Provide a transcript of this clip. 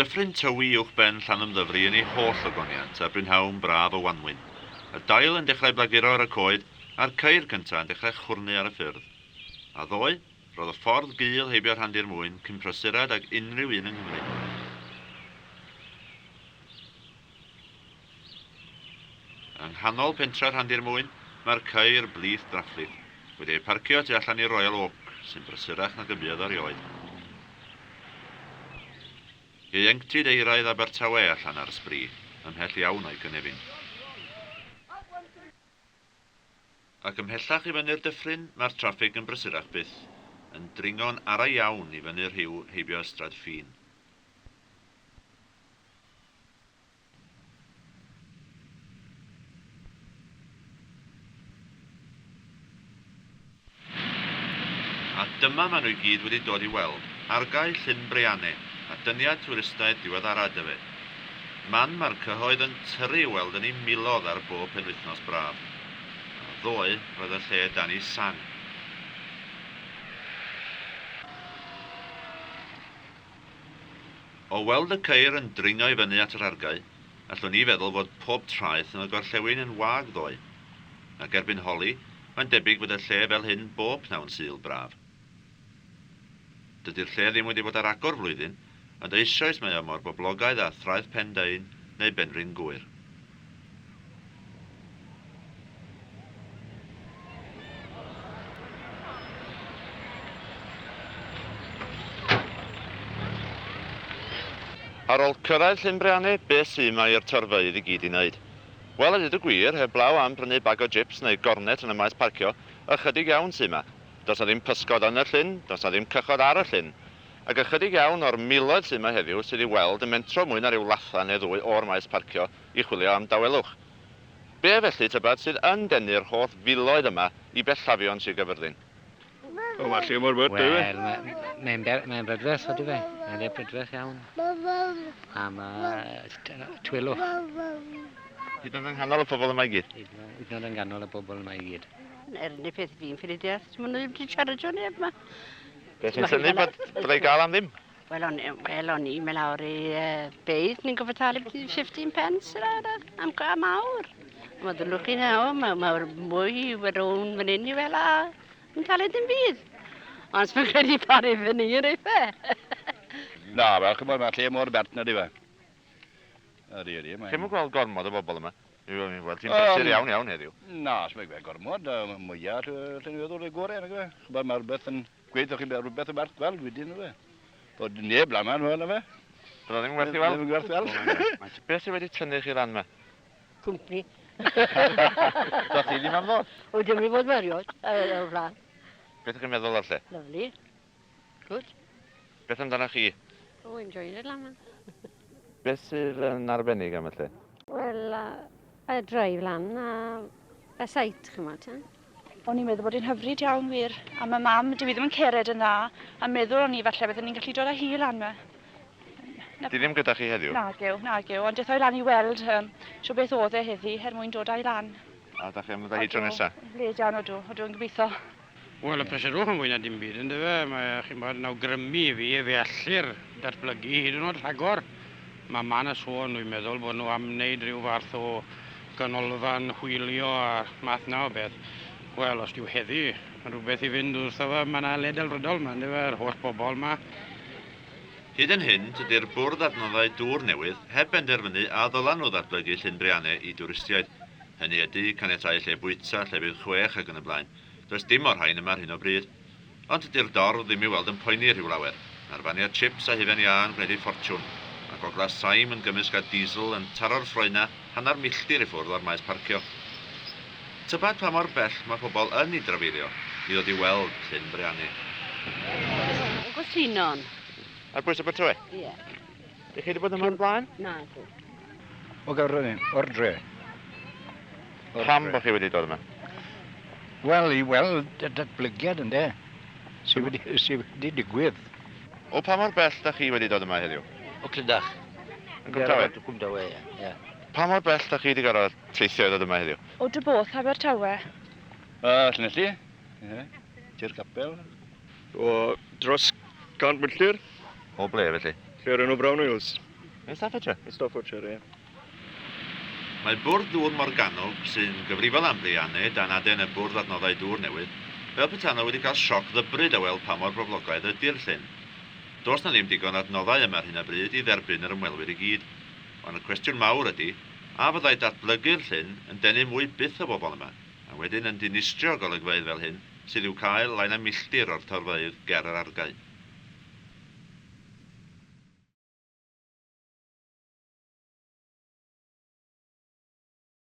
Dyffryn Tywi uwchben Llanymddyfri yn ei holl ogoniant ar brynhawn braf o wanwyn. Y dail yn dechrau blaguro ar y coed a'r ceir cynta' yn dechrau chwrnu ar y ffyrdd. A ddoe, roedd y ffordd gul heibio Rhandir Mwyn cyn prysurad ag unrhyw un yng Nghymru. Yng nghanol pentre Rhandir Mwyn, mae'r ceir blith draphlith wedi eu parcio tu allan i'r Royal Oak, sy'n brysurach nag y buodd erioed. Ieuenctid euraidd Abertawe allan ar sbri, ymhell iawn o'i gynefin. Ac ymhellach i fyny'r dyffryn, mae'r traffig yn brysurach byth, yn dringo'n ara iawn i fyny'r rhiw heibio Ystrad Ffin. A dyma maen nhw i gyd wedi dod i weld, argae Llyn Breane, a dyniad twristaidd diweddara Dyfed. Man mae'r cyhoedd yn tyrru i'w weld yn eu milodd ar bob penwythnos braf. A ddoe, roedd y lle dan ei sang. O weld y ceir yn dringo i fyny at yr argae, allwn ni feddwl fod pob traeth yn y gorllewin yn wag ddoe. Ac erbyn holi, mae'n debyg fod y lle fel hyn bob pnawn Sul braf. Dydi'r lle ddim wedi bod ar agor flwyddyn, ond eisoes mae o mor boblogaidd â Thraeth Pen Dyn neu Benrhyn Gŵyr. Ar ôl cyrraedd Llyn Breane, be sy 'ma i'r torfeydd i gyd i wneud? Wel, a dweud y gwir, heblaw am brynu bag o jips neu gornet yn y maes parcio, ychydig iawn sy 'ma. Does 'na ddim pysgod yn y llyn, does 'na ddim cychod ar y llyn. Ac ychydig iawn o'r miloedd sy 'ma heddiw sydd i'w weld yn mentro mwy na rhyw latha neu ddwy o'r maes parcio i chwilio am dawelwch. Be felly, tybed, sydd yn denu'r holl filoedd yma i bellafion Sir Gaerfyrddin? O, mae lle mor bert, yw e? Wel, mae'n mae, mae brydferth, ydy fe. Mae'n le brydferth iawn. A mae twylwch. Hyd yn oed yng nghanol y pobl yma i gyd? Hyd yn oed yng nghanol y bobl yma i gyd. Yr unig peth fi'n ffili deall, ti'n mynd wedi siarad o neb yma. Beth sy'n synnu bod bod ei gael am ddim? Wel, o'n, wel, o'n i'n mynd lawr i beid, ni'n gofod talu 15 pence yr awr am, am awr. Mae ddylwch chi nawr, mae, mae mwy rownd fan hyn i fel a yn talu dim byd. Ond swn credu paru fyny yn ei fe. Na, wel, ch'mod, mae lle mor bert na di fe. Ydy, ydy. Chi'm yn gweld gormod o bobl yma? Dwi'n gweld ti'n brysur iawn iawn heddiw. Na, swn i'n gweld gormod, mwyaf lle ni'n feddwl y gorau, nag yw e? Ch'mod, mae rhywbeth yn Gweud o'ch chi'n rhywbeth yn werth gweld wedyn, yw e? Bod neb lan yma, yna fe? Bydd o ddim yn werth i weld? Ddim yn werth weld. Beth sydd wedi tynnu chi lan yma? Cwmni. Do'ch chi ddim am ddod? O, dim i fod erioed, o'r blaen. Beth ydych chi'n meddwl o'r lle? Lovely. Good. Beth amdanoch chi? Oh, enjoying it lan yma. Beth sydd yn arbennig am y lle? Wel, y drive lan a y site, ch'mod, te. O'n i'n meddwl bod hi'n hyfryd iawn wir, a ma' mam, dyw hi ddim yn cered yn dda, a meddwl o'n i falle bydden ni'n gallu dod â hi lan 'ma. Di ddim gyda chi heddiw? Nagyw, nagyw, ond dethoi lan i weld yym shwt beth o'dd e heddi er mwyn dod â hi lan. A 'dach chi am ddod â hi tro nesa? Odw, flêd iawn odw, odw yn gobitho. Wel, y prysurwch yn fwy na dim byd, yndyfe? Mae, chi'n bod, yn awgrymu i fi fe allir datblygu hyd yn oed rhagor. Mae ma' 'na sôn, dwi'n meddwl, bod nhw am wneud rhyw fath o ganolfan hwylio a math 'na o beth. Wel, os dyw heddi yn rhywbeth i fynd wrtho fe, mae 'na le delfrydol 'ma, yndyfe, yr holl bobl 'ma. Hyd yn hyn, tydi'r Bwrdd Adnoddau Dŵr newydd heb benderfynu a ddylan nhw ddatblygu Llyn Brianne i dwristiaid. Hynny ydy, caniatáu lle bwyta, llefydd chwech ac yn y blaen. Does dim o'r rhain yma ar hyn o bryd. Ond tydi'r dorf ddim i'w weld yn poeni rhyw lawer. Mae'r faniau chips a hufen iâ yn gwneud eu ffortiwn. Mae gogla saim yn gymysg â diesel yn taro'r ffroenau hanner milltir i ffwrdd o'r maes parcio. Tybed pa mor bell mae pobl yn ei drafeilio i ddod i weld Llyn Breanu? O Gorseinon. Ar bwys Abertawe? Ie. Dych chi wedi bod yma o'r blaen? Nadw. O Gaerfyrddin, o'r dre. O'r Pam bod chi wedi dod yma? Wel, i weld y datblygiad ynde, sydd wedi, sy wedi digwydd. O pa mor bell da chi wedi dod yma heddiw? O Clydach. Yn Cwmtawe? Cwmtawe, ie. ie. Pa mor bell da chi wedi gorfod teithio i ddod yma heddiw? O Dryboth, Abertawe. Llanelli, ie, Tir Capel. O dros 100 milltir. O ble felly? Lle o'r enw Brown Wheels. In Staffordshire? In Staffordshire, yeah. Mae Bwrdd Dŵr Morgannwg, sy'n gyfrifol am Brianne dan aden y Bwrdd Adnoddau Dŵr newydd, fel petai nhw wedi cael sioc ddybryd o weld pa mor boblogaidd ydi'r llyn. Does 'na ddim digon adnoddau yma ar hyn o bryd i dderbyn yr ymwelwyr i gyd. Ond y cwestiwn mawr ydi, a fyddai datblygu'r llyn yn denu mwy byth o bobl yma, a wedyn yn dinistrio golygfeydd fel hyn sydd i'w cael lai na milltir o'r torfeydd ger yr argae?